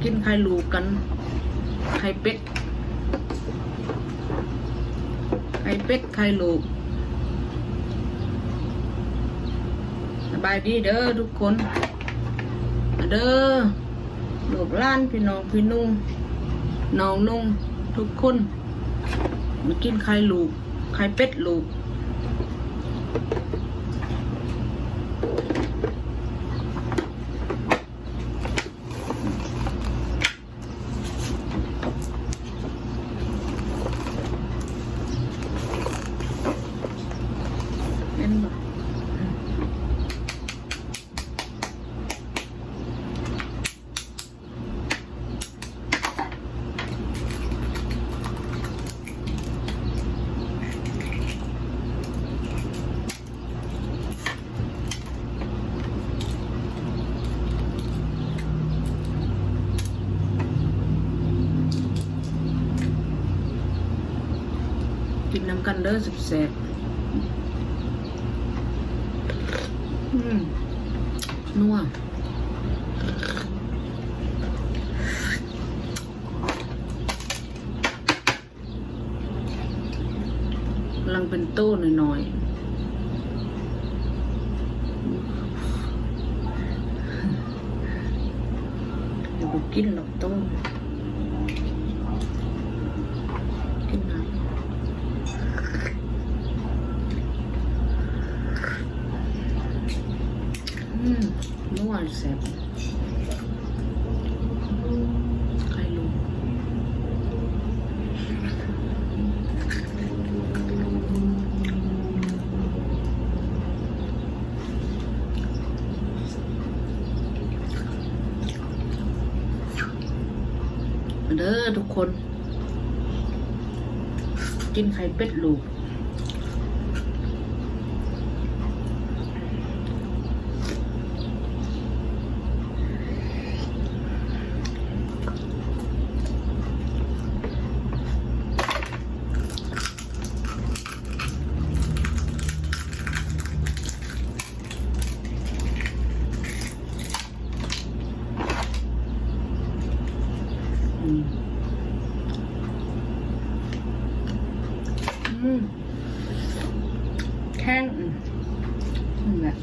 ກິນໄຂ່ລູກກັນ ໄຂ່ເປັດ ໄຂ່ເປັດ ໄຂ່ລູກ. ສະບາຍດີເດີທຸກຄົນ ມາເດີ ລູກຫຼານ ພີ່ນ້ອງ ພີ່ນຸ່ງ ນ້ອງນຸ່ງ ທຸກຄົນ ມາກິນໄຂ່ລູກ ໄຂ່ເປັດລູກ. ແມ່ນບໍ່? ກິນນຳກັນເດີ ແຊບໆ. ອືມ ນົວ. ກຳລັງເປັນໂຕນ້ອຍໆ ດຽວບໍ່ກິນດອກໂຕ ກິນນຳ. ອືມ ນົວແຊບ. ໄຂ່ລູກ ມາເດີທຸກຄົນ ກິນໄຂ່ເປັດລູກ. ອືມ ອືມ ແຂງ ອືມ ນັ້ນແຫຼະ.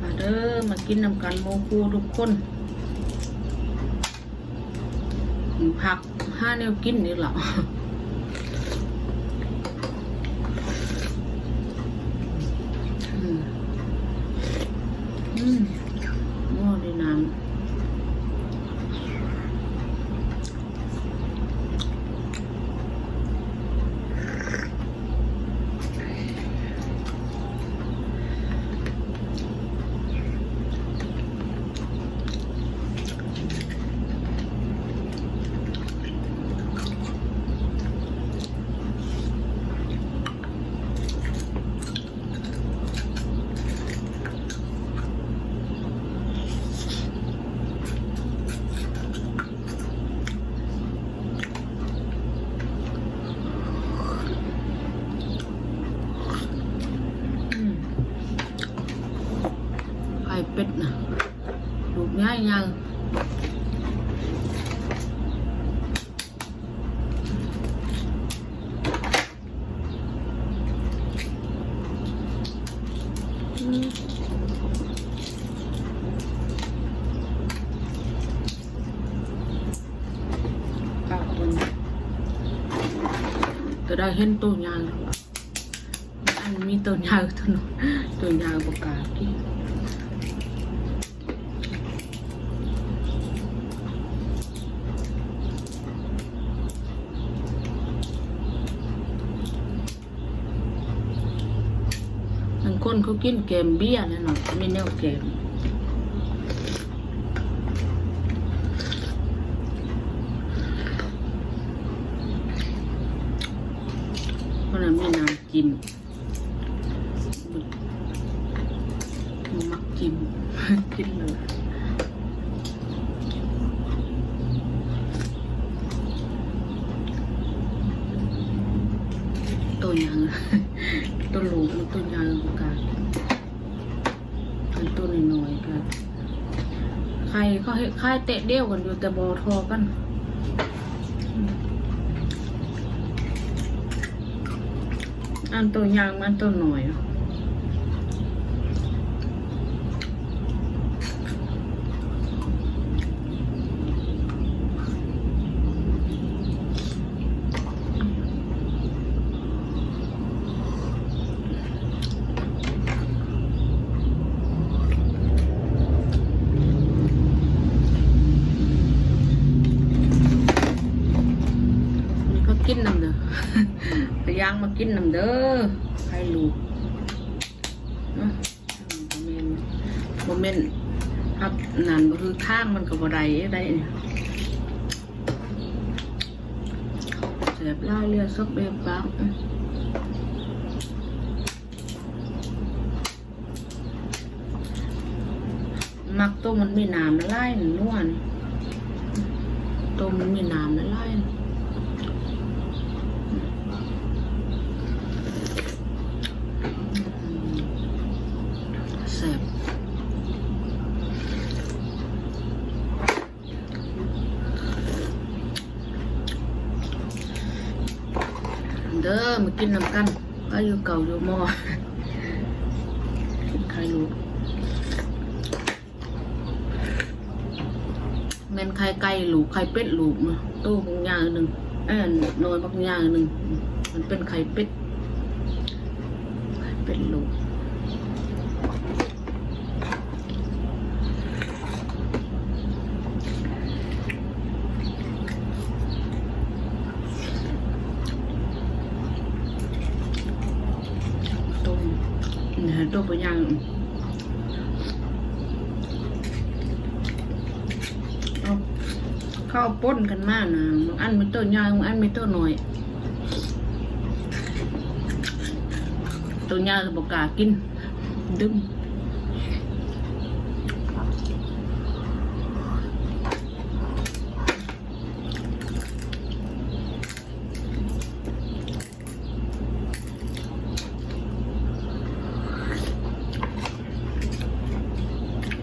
ມາເດີ ມາກິນນຳກັນໝູ່ຄູ່ທຸກຄົນ. ພັກຫາແນວກິນນີ້ລະ. ອືມ ອືມ ໝໍ້ໄດ້ນ້ຳ. ອືມ ໄຂ່ເປັດນະ ລູກໃຫຍ່ໆ. ອືມ ປາກຕົວນີ້ ຈະໄດ້ເຫັນໂຕໃຫຍ່. ອັນມີໂຕໃຫຍ່ ໂຕນ້ອຍ ໂຕໃຫຍ່ບໍ່ກ້າກິນ. ບາງຄົນເຂົາກິນແກ້ມເບຍແຫຼະເນາະ ມີແນວແກ້ມ. ເພາະນັ້ນ ມີນ້ຳຈິ້ມ ມັກຈິ້ມ ກິນເລີຍ. ໂຕໃຫຍ່ ໂຕລູກມັນໂຕໃຫຍ່ກວ່າກັນ. ອັນໂຕນ້ອຍໆ ກະໄຂ່ເຂົາເຮັດໄຂ່ແຕະດຽວກັນຢູ່ ແຕ່ບໍ່ທໍ່ກັນ. ອັນໂຕໃຫຍ່ ອັນໂຕນ້ອຍ. ມີຜັກກິນນຳເດີ ພະຍາງມາກິນນຳເດີ ໃຫ້ລູກເນາະ. ບໍ່ແມ່ນ ບໍ່ແມ່ນ ຮັບນັ້ນ ບໍ່ຖືກທາງມັນກໍບໍ່ໄດ້ ໄດ້. ແຊບຫຼາຍເລີຍ ສົບເບປາກ. ມັກໂຕມັນມີນ້ຳຫຼາຍໆ ນົວນ ໂຕມັນມີນ້ຳຫຼາຍໆ ແຊບ. ເດີ ມາກິນນຳກັນ ໄປຢູ່ເກົ່າຢູ່ໝໍ້ ກິນໄຂ່ລູກ. ແມ່ນໄຂ່ໄກ່ລູກ ໄຂ່ເປັດລູກ ໂຕບັກໃຫຍ່ໜຶ່ງ ເອີ ນ້ອຍບັກໃຫຍ່ໜຶ່ງ ມັນເປັນໄຂ່ເປັດ ໄຂ່ເປັດລູກ. ຕົ້ມ ນີ້ໃຫ້ໂຕບັກໃຫຍ່ ເອົາ ເຂົາປົນກັນມານະ ບາງອັນມີໂຕໃຫຍ່ ບາງອັນມີໂຕນ້ອຍ. ໂຕໃຫຍ່ບໍ່ກ້າກິນ ດຶງ.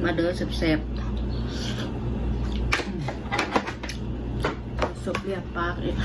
ມາເດີ ແຊບໆ ສົບເລຍປາກອີກ.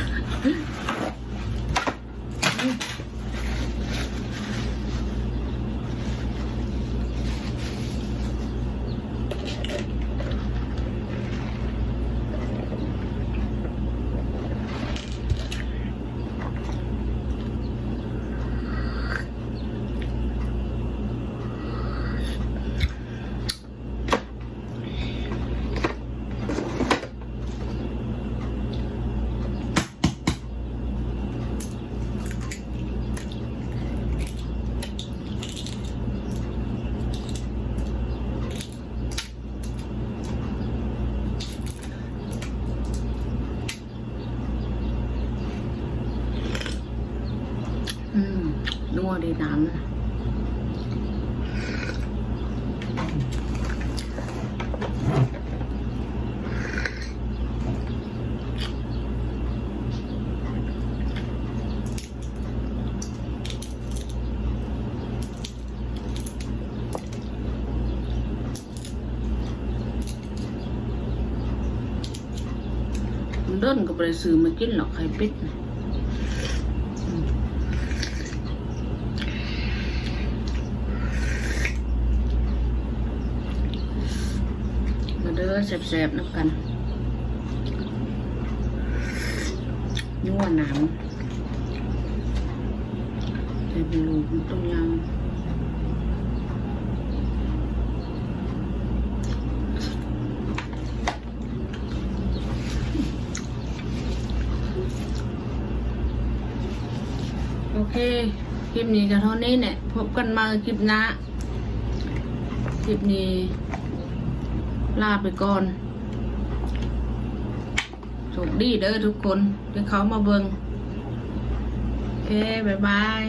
ອືມ ນົວເດ ນ້ຳນະ. ດົນກໍບໍ່ໄດ້ຊື້ມາກິນດອກ ໄຂ່ເປັດ. ມາເດີ ແຊບໆ ນຳກັນ ນົວໜາວ. ໃສ່ເປັນລູກຕົວຢ່າງ. ໂອເຄ ຄລິບນີ້ກໍເທົ່ານີ້ແຫຼະ ພົບກັນໃໝ່ຄລິບໜ້າ. ຄລິບນີ້ລາໄປກ່ອນ. ໂຊກດີເດີທຸກຄົນທີ່ເຂົ້າມາເບິ່ງ. ເຄ ບາຍບາຍ.